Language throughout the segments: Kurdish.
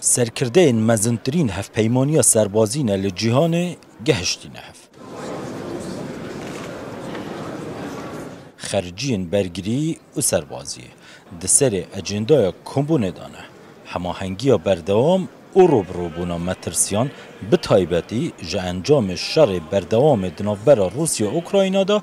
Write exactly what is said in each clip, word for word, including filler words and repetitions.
Serkirdeyên mezintirîn hevpeymaniya serbazî ne li cîhanê gehiştîne hev. Xerciyên bergirî û serbaziyê di serê ecendaya kombûnê de ne. Hemahengiya berdewam û rûbirûbûna metirsiyan, bi taybetî ji encamê şerê berdewamê di navbera Rûsya û Ukrayna de,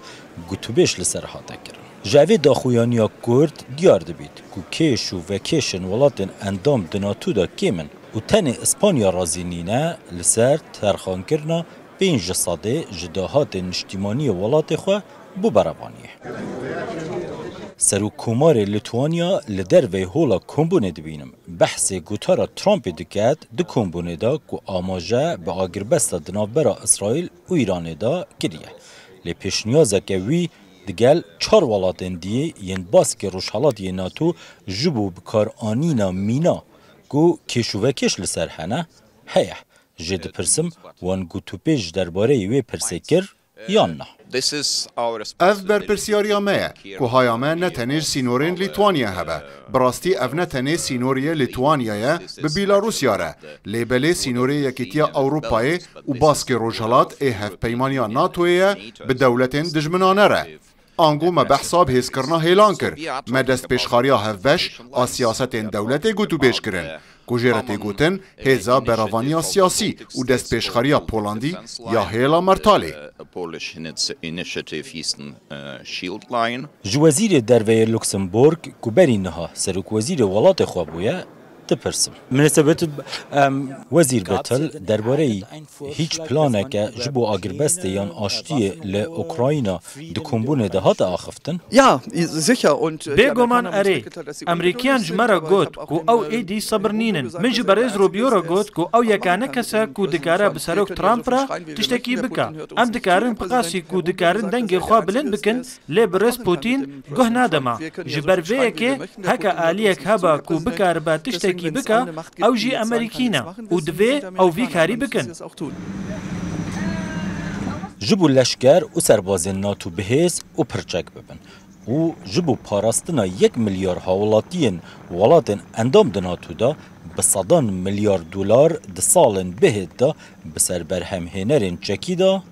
gotûbêj li ser hate kirin. Ji evê daxuyaniya kurt diyar dibît ku kêş û vekêşên welatên endam di NATO de kêm in û tenê Îspanya razî nîne li ser terxankirina pênc ji sedê ji dahatên niştîmaniyê welatê xwe bo berevaniyê. Serokkomarê Lîtwanya li derveyî hola kombûnê dibînim. Behsê gotara Trumpê diket di kombûnê de ku amaje bi agirbesta di navbera Îsraîl û Îranê de kiriye. Lê pêşniyazeke wî digel çar welatên diyê yên baskê Rojhelat yê NATO ji bo bikaranîna mîna ku kêş û vekêş li ser hene, heye. Jê dipirsim, wan gotûbêj derbareyê wê pirsê kir yan na? Ev berpirsiyariya me ye ku haya me ne tenê ji sînorên Lîtwanya hebe. Bi rastî ev ne tenê sînorê Lîtwanya ye bi Bîlarûsya re, lê belê sînorê Yekîtiya Ewropayê û baskê Rojhelat ê hevpeymaniya NATOyê ye bi dewletên dijminane re. Ango me behsa bihêzkirina hêlan kir. Me destpêşxeriya hevbeş a siyasetên dewletê gotûbêj kirin, ku jê re tê gotin hêza berevaniya siyasî û destpêşxeriya Polandî ya hêla Mertalê. Ji Wezîrê Derve yê Luxembourg ku berî niha serokwezîrê welatê xwe bûye, dipirsim. Wezîr Bettel derbareyî hîç planeke ji bo agirbestê yan aştiyê li Ukrayna di kombûnê de hate axiftin? Bêguman erê. Emerîkiyan ji me re got ku ew êdî sebir nînin. Min ji berêz Rubio re got ku ew yekane kes e ku dikare bi serok Trump re tiştekî bike. Em dikarin biqasî ku dikarin dengê xwe bilind bikin, lê birêz Putin guh nade me. Ji ber vê yekê heke aliyek hebe ku bikaribe tiştekî bike, ew jî Emerîkî ne û divê ew vî karî bikin. Ji bo leşker û serbazên NATO bihêz û pirçek bibin û ji bo parastina yek milyar hawlatiyên welatên endam di NATO de bi sedan milyar dolar di salên bihêt de bi ser berhemhênerên çekî de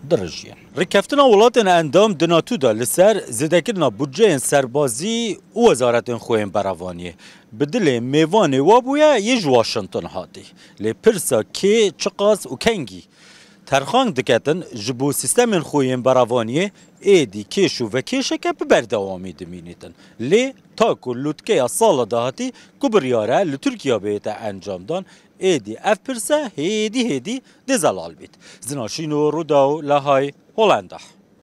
dirijîn. Rêkeftina welatên endam di NATO de li ser zêdekirina budceyên serbazî û wezaretên xweyên berevaniyê bi dilê mêvanê wa bûye yê ji Washington hatî. Lê pirsa kê, çiqas û kengî terxan diketin ji bo sîstemên xweyên berevaniyê êdî kêş û vekêşeke bi berdewamî dimînîtin. Lê ta ku lûtkeya sala dahatî ku biryar e li Tirkiye bihête encamdan, êdî ev pirse hêdî hêdî dê zelal bît. Zina Şîno, Rûdaw, Lahey, Holanda.